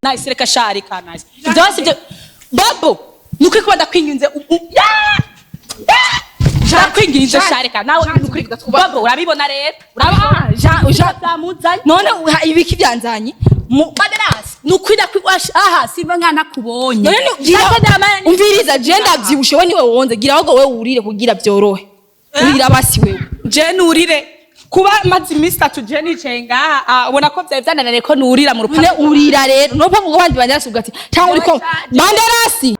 Nice, reka shari ka nice. Byose ibyo Bobo, nukuri kuba ndakwinginze ya! Ya! Ndakwinginze shari ka nawe nukuri. Bobo, urabibona rero? Ah, Jean Jean Byamuzanye. None ibiki byanzanye? Banderasi, nukuri aha simba nkana kubonye. None umviriza, je ndavyibushe, we niwe wonze. Gira ahubwo wewe urire kugira byorohe, urira basi wewe. Je nurire kuba maze iminsi 3 je nicaye ngaha, ubona ko vyari vyanananiye ko nurira mu None rupangu. Urira rero no ngo bandi Banderasi uvuga ati cyangwa uriko Banderasi.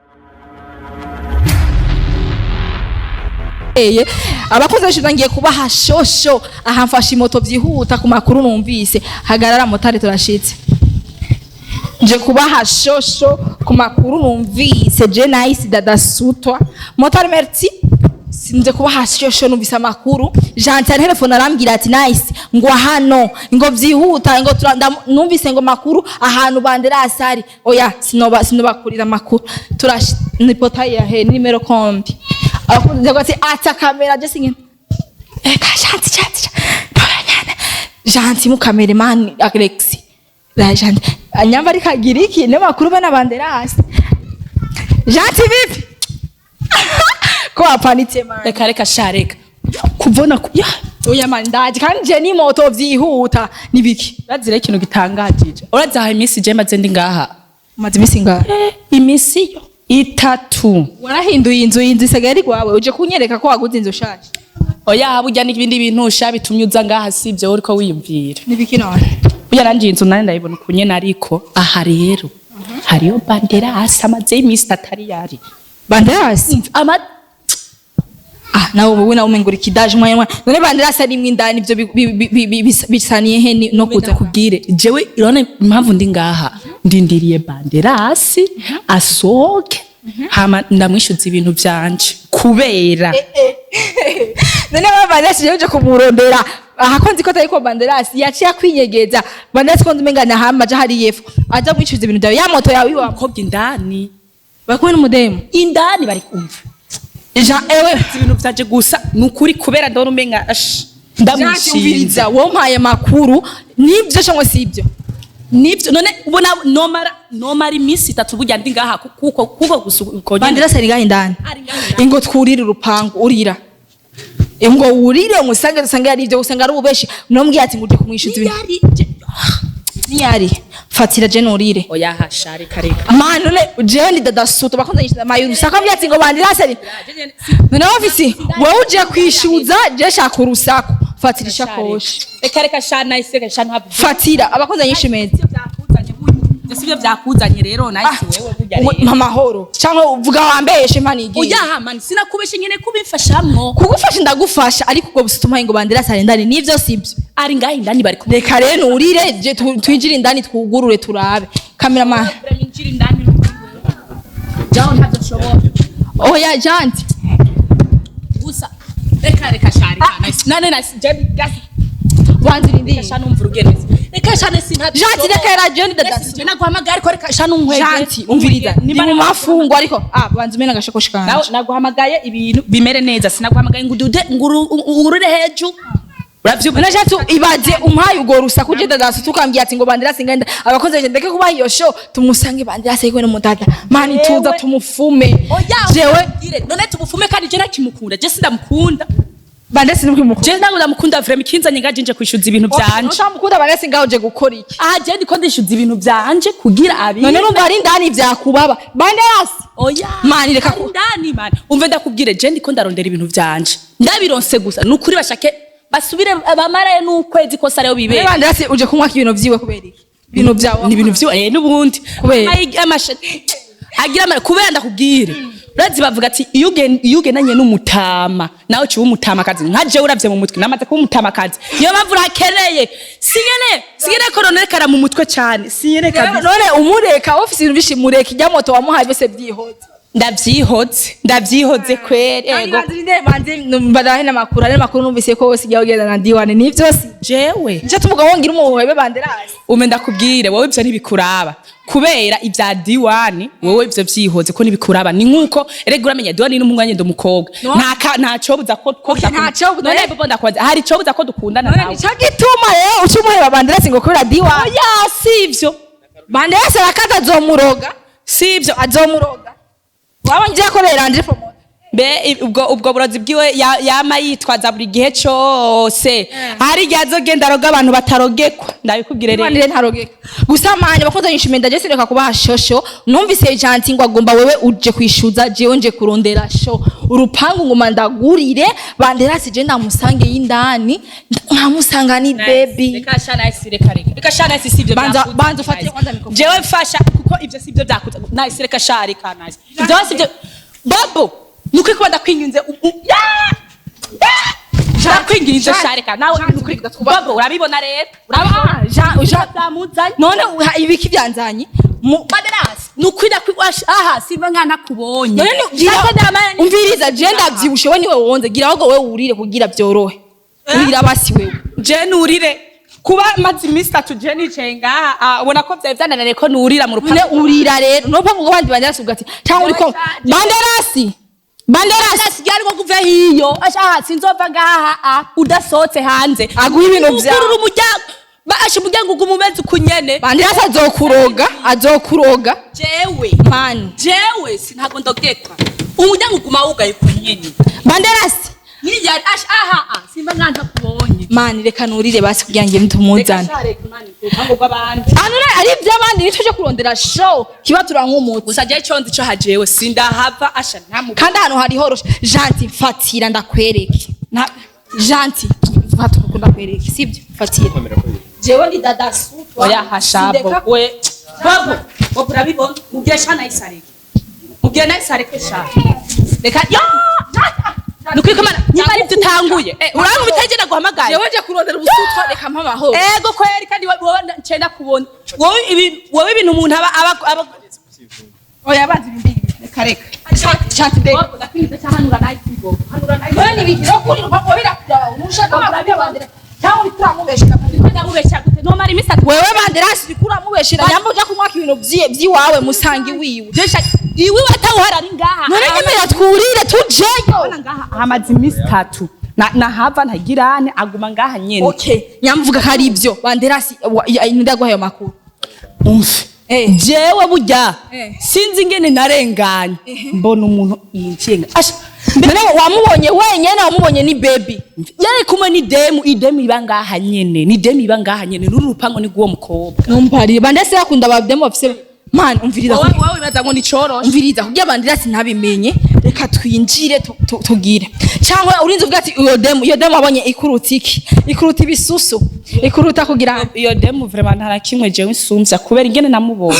Eye, abakozi benshi ngiye kubaha shosho aha, mfashe imoto byihuta ku makuru numvise. Hagarara motari, turashitse. Nje kubaha shosho ku makuru numvise. Je Nice Dada Sutwa motari, merci. Nje kubaha shosho, numvise amakuru. Jean telefone arambwira ati Nice ngo hano ngo byihuta ngo numvise ngo makuru ahantu Banderasi ari. Oya, sinoba sinobakurira amakuru. Turash ni potaye ya he nimero kombi abakunzi ati ata kamera je singene. Eka Janti, Janti nyana, Janti mu cameraman Alex la Janti anyamba ari kagira iki ne makuru bana Banderasi. Janti, vipi ko wapanitse man? Reka reka sha, reka kubona ya. Oya man, ndaje kandi je ni moto vyihuta nibiki? Urazira ikintu gitangajije, urazaha iminsi je maze ndi ngaha? Umaze imisi ngaha? Iminsi yo 3. Warahinduye inzu, inzu isigaye ari rwawe. Uje kunyereka ko waguze inzu shasha? Oya, burya n'ibindi bintu sha bitumye uza ngaha si ibyo uriko wiyumvira. Nibiki none? Burya nanje inzu nane ndayibona ukunye, ariko aha rero hariyo Banderasi amaze iminsi 3 ari yari. Banderasi? Ama Ah, nawe ubu nawe umengura ikidaje umwanya mwanya. None Banderasi arimwe indani, ivyo bisaniye he no kuza? Kubwire jewe, urabona impamvu ndi ngaha? Ndindiriye Banderasi asohoke, hama ndamwishyuza ibintu vyanje kubera None ba Banderasi je kumurondera aha ko nzi ko atari ko Banderasi yaciye akwinyegeza? Banderasi ko nzi umenga nahama aja hariya epfo aja kwishyuza ibintu byawe, ya moto yawe iwawe. Umukobwa indani. Bari kumwe n'umudemu? Indani bari kumva. Jean ewe. Ibintu vyanje gusa nukuri kubera ndabona umenga ash ndamushinze. Umviriza, wompaye amakuru nibyo cyangwa si ibyo? Nivyo. None ubona nomara iminsi 3 burya ndi ngaha kuko gusa uko nyene. Banderasi ari ngaho indani? Ari ngaho indani. Ingo twurire urupangu, urira ngo wurire umusange, usange ari ibyo, usanga ari ububeshi. Nombwiye ati ngo uje kumwishyuza ibintu. Yari Niyari fatira je nurire. Oya hashari kareka. Manu none jewe ndi Dada Suto bakunze nyishyuza mayi urusaka mbwiye ati ngo Banderasi ari none ofisi. Wowe uje kwishyuza, je shaka urusaku. Fatira ishakoshi. Reka reka sha Nice, reka sha ntabwo. Fatira abakunze nyinshi meza. Sivyo byakuzanye rero Nice, wewe burya rero. Mama horo cyangwa uvuga wambeshe mani igiye. Oya man, sinakubeshe, nyene kubimfashamwo. Kugufasha ndagufasha, ariko ubwo busutuma ngo Banderasi ari indani nivyo sibyo? Ari ngaho indani bari kumwe. Reka rero nurire je twinjire indani twugurure turabe, cameraman. Winjira indani jaho, ntabyo nshobora. Oya Janti. Gusa reka reka shari nice nane nice je gasi. Wanzira indi. Reka sha numva urugenezi, reka sha nesi ntabyo. Janti, reka era jewe Dada. Je naguhamagaye ariko reka sha nunkwege. Janti, umviriza, ndi mu mafungo ariko banza umena agashakoshi kanje. Naguhamagaye ibintu bimere neza, sinaguhamagaye ngo udude ngo urure hejuru, uravyumva? None Janti, ibaze umpaye urwo rusaku je Dada tukambwiye ati ngo Banderasi ngenda abakozi beje ndeke kubaha iyo show, tumusange Banderasi ariko n'umudada mani tuza tumufume. Oya. Jewe. Ubwire, none tumufume kandi je nakimukunda, je sindamukunda. Banderasi nimukimukunda? Je ntabwo ndamukunda vraiment. Ikinzanye ngaje nje kwishyuza ibintu vyanje. Utamukunda Banderasi, ngaho uje gukora iki? Aha je ndiko ndishyuza ibintu vyanje kugira abi None numva ari indani vyakubaba Banderasi? Oya. Mani, reka Ari indani mani, umve ndakubwire, je ndiko ndarondera ibintu vyanje, ndabironse gusa nukuri bashake basubire bamaraye n'ukwezi kose ariyo None bibera. Banderasi uje kunywa ibintu vyiwe kubera iki? Ibintu vyawe? Ni ibintu vyo n'ubundi. Kubera? Agira kubera ndakubwire, urazi bavuga ati iyo ugendanye n'umutama nawe uciba umutamakazi. Nka jewe uravye mu mutwe namaze kuba umutamakazi, niyo mpamvu urakeneye sinyene ko nonekara mu mutwe cane, sinyene kabisa. None umureka ofisi ibintu vyinshi, mureka ijya moto wamuhaye byose byihoze. Ndavyihoze, ndavyihoze kweri, ego. Badahe n'amakuru, hari n'amakuru numvise ko wose ujya ugenda na Diwane, nivyo si? Jewe? Nico tumuga wongira umuhebe Banderasi. Ume ndakubwire, wowe ivyo ntibikuraba kubera ibya Diwani. Wowe ivyo vyihoze ko ntibikuraba. Ni nkuko erega uramenya Diwani n'umuhungu wanjye ndi umukobwa. Nta nta cobuza ko Okay, nta cobuza. None bobo ndakwaza, hari cobuza ko dukundana None nawe? nico gituma rero uca umuheba Banderasi ngo kubera Diwani? Oya, sivyo. Banderasi arakaza, azomuroga. Sivyo? Azomuroga, waba ngiye akorera Andre Promoter. Mbe ubwo burozi bwiwe yama yitwaza buri gihe cose, hari igihe azogenda aroga abantu batarogekwa, ndabikubwire rero. Imanire ntarogeka gusa manje bakoze nyishimye, ndaje sireka kubaha shosho. Numvise Janti ngo agomba wewe uje kwishuza, jewe nje kurondera sho urupangu ngoma ndagurire Banderasi, je ndamusange y'indani, nkamusanga ni baby. Reka sha Nice, reka, reka, reka sha Nice, sivyo? Banza ufatire kwanza microphone. Jewe mfasha, kuko ivyo sivyo byakuza. Nice, reka sha, reka Nice, ivyo sivyo. Bobo, nukuri kuba ndakwinginze, ya! Ya! Ndakwinginze sha, reka nawe. Jean, Nukuri Bobo, urabibona rero, urabibona. Ah, Jean, Jean. Byamuzanye. None ibiki byanzanye? Maderasi, nukuri aha simba nkana kubonye. None umviriza, je ndavyibushe, we niwe wonze. Gira ahubwo wewe urire kugira vyorohe, urira basi wewe. Je nurire kuba maze iminsi 3 je nicaye ngaha, ubona ko vyari vyanananiye ko nurira mu None rupangu. Urira rero no ngo bandi Banderasi uvuga ati cyangwa uriko Banderasi, Banderasi. Banderasi ryari ko kuva hiyo. Asha, aha sinzova ngaha, udasohotse hanze. Aguha ibintu vyawe. Ugurura umuryango. Basha, umuryango uguma umeze uku nyene. Banderasi azokuroga, azokuroga. Jewe Mani. Jewe sintago ndogekwa, umuryango uguma wugaye uku nyene. Banderasi. Niya asha, aha, simba nkanta kubonye. Mani, reka nurire basi kugira ngo tumuzane. Reka sha, reka mani, urupangu rw'abandi. Anura ari iby'abandi, nituje kurondera show kiba turank'umutsi. Gusa jewe ico nzi co hajewe sindahava, asha ntamu Kandi ahantu hari horoshe. Janti, mfatira ndakwereke. Nta Janti, mfata uko ndakwereke, sibyo? Mfatira, jewe ndi dadasu. Oya, hashabo we Bobo, Bobo, urabibona? Mubwire sha Nice areke, mubwire Nice areke sha, reka yo. Nukuri ko mana niba ari byo utanguye, urankubita je naguhamagaye. Jewe nje kurondera ubusutwa, reka mpa amahoro. Ego kweri, kandi wowe ncenda kubona wowe ibi, wowe ibintu umuntu aba Oya, banzi ibindi. Reka, reka. Janti, ndeka. Bobo, ndakwinjiza cyangwa hanura Nice, Bobo, hanura Nice. None ibiki no kuri urupangu birakura unushaka amakuru ya Bandera cyangwa uriko uramubeshera? Ndiko ndamubeshya gute? Nomara iminsi 3. Wewe Banderasi, uriko uramubeshera, nyamba uja kumwaka ibintu vyiwawe musange iwiwe. Je iwe watawuhara ari ngaha. None nyemera twurire tujeyo. Urabona ngaha hamaze iminsi 3, nahava ntagirane, aguma ngaha nyene. Okay, nyamvuga ko ari ibyo Banderasi ndaguha ayo makuru. Umve. Jewe burya sinzi ingene narenganye mbona umuntu yinjiye asha. None wamubonye wenyene, wamubonye ni baby? Yari kumwe n'idemu, idemu iba ngaha nyene, ni demu iba ngaha nyene, n'uru rupango ni rw'uwo mukobwa. Numpariye, Banderasi yakunda abademu bafise man, umviriza. Wowe wibaza ngo ni coroshe? Umviriza, kugira Banderasi ntabimenye, reka twinjire tugire cyangwa urinze uvuga ati iyo demu, iyo demu wabonye ikuruta iki? Ikuruta ibisusu, ikuruta kugira Iyo demu vraiment nta na kimwe jewe nsumvya, kubera ingene namubonye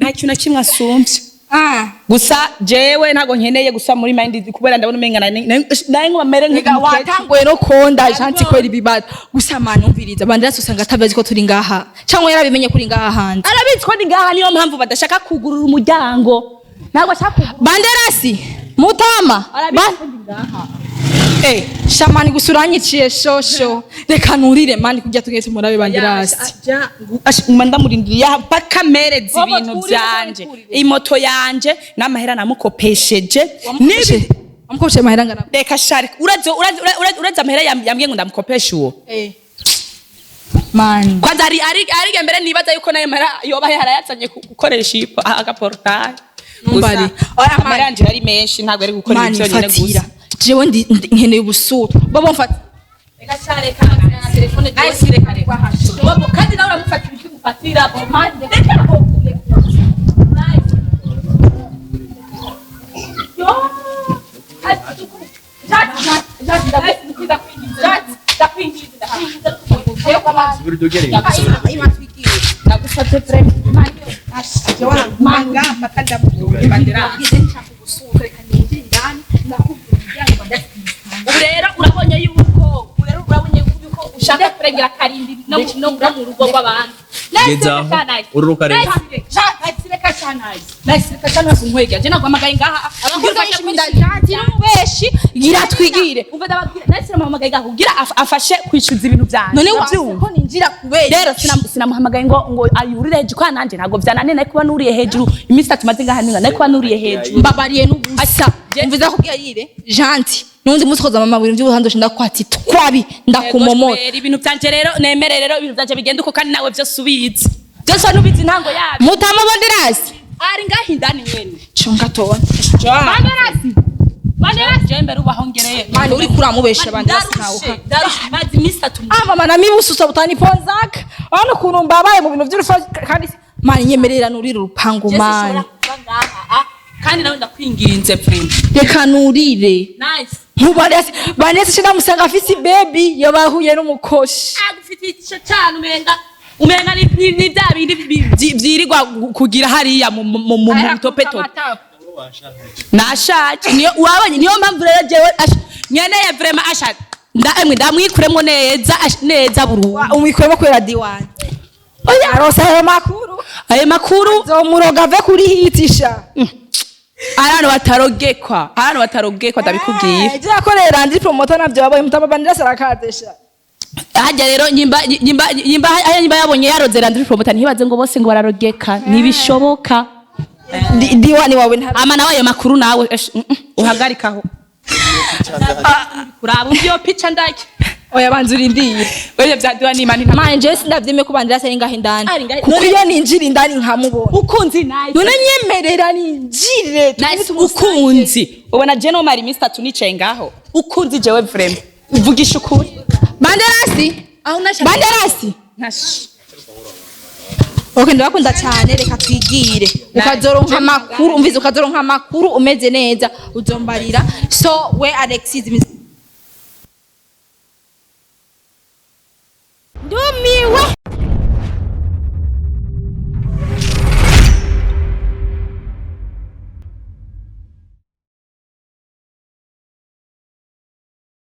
nta kintu na kimwe asumvya. Gusa jewe ntago nkeneye gusa muri mind, kubera ndabona umenga naye ngo mere Rega watanguye no konda Janti kwera ibibazo. Gusa man, umviriza, Banderasi usanga atabizi ko turi ngaha, cyangwa yarabimenye kuri ngaha hanze. Arabizi ko ni ngaha, niyo mpamvu badashaka kugurura umuryango, ntabwo ashaka kugurura. Banderasi mutama. Arabizi ko ndi ngaha. Shamani, gusa uranyiciye shosho, reka nurire mani kugira tugeze tumurabe Banderasi. Mba ndamurindiriye aha mpaka mereza Bobo, ibintu twurire, vyanje. twurire. Imoto yanje n'amahera namukopesheje nibi. Wamukopesheje amahera angana? Reka shari, urazi amahera yambwiye ngo ndamukopeshe uwo? Mani. Kwanza ari mbere nibaza yuko nayo mahera yoba yarayazanye gukoresha agaportaye. Numbari. Oya, mani. Amahera yanje yari menshi, ntabwo ari gukora Mani, ibintu byonyine mfatira. gusa. Jewe nkeneye ubusutwa. Bobo, mfata. Reka sha, reka Nice, reka, reka Bobo, kandi nawe uramufatira ibyo umufatira, Bobo. Reka Bobo, reka. Nice. Yo! Nice, ndakwinginze, ndakwinginze, ndagusabye vraiment. Manga mpaka ndamubonye Bandera. Ubu rero urabonye yuko, ubu rero urabonye yuko ushaka kurengera karindi no mu rugo rw'abandi. Gezaho, ururuka rero. Nkwegera je naguhamagaye ngaha. N'umubeshi, gira twigire. Umva, ndababwira, nahise namuhamagaye ngaha kugira afashe kwishyuza ibintu vyanje. None wase ko ninjira kubera? Rero sinamuhamagaye ngo ayurire hejuru, kwa nanje ntabwo vyananiye, nari kuba nuriye hejuru iminsi 3 maze ngaha, ninga nari kuba nuriye hejuru. Mbabariye n'ubusa, umviza kubwira yire Janti, nundi munsi koza mama ibintu by'ubuhanzo ndakwati twabi ndakumomora. Rero ibintu vyanje rero nemere, rero ibintu vyanje bigenda uko, kandi nawe vyose ubizi. Byose nubizi intango yabyo. Mutama Banderasi. Ari ngaho indani nyene. Chunga tona. Banderasi, Banderasi, je mbere ubaho ngereye. Mani uri kuramubesha Banderasi ntawe. Ndarushe, maze iminsi 3. Ah mama, na mimi ususa utaniponzaka. Urabona ukuntu mbabaye mu bintu by'urufa kandi mani nyemerera nurire urupangu mani. Kandi nawe ndakwinginze vraiment. Reka nurire. Nice. Nkubanderasi Banderasi shida musanga afise baby yabahuye n'umukoshi. Agufite ico cyane, umenga ni bya bindi vyirirwa kugira hariya mu topetope. Nashaje niyo wabonye, niyo mpamvu rero jewe nkeneye vraiment asha nda emwe ndamwikuremo neza neza burundu. Umwikuremo kubera diwani. Oya arose ayo makuru. Ayo makuru. Zomuroga ave kuri hitisha. Ahantu batarogekwa, ahantu batarogekwa, ndabikubwiye. Ibyo yakoreye Landry Promoter navyo wabonye, Mutama Banderasi arakazesha. Hajya rero nyimba hajya nyimba yabonye yaroze Landry Promoter, ntibaze ngo bose ngo bararogeka, ntibishoboka. Diwani wawe nta Ama nawe ayo makuru nawe uhagarikaho kuraba iyo pica ndake. Oya banza urindire. Oya bya diwani imani. Mani jewe sindavyemeye ko Banderasi ari ngaho indani. Ari ngaho- Kuko iyo ninjira indani nkamubona. Ukunzi naye. None nyemerera ninjire. Nice ukunzi ubona je no mara iminsi 3 nicaye ngaho ukunzi jewe vraiment uvugisha ukuri. Banderasi. Aho nasha. Banderasi. Okay, ndabakunda cyane, reka twigire. Ukazoronka amakuru, umvize, ukazoronka amakuru umeze neza uzombarira. So we Alexis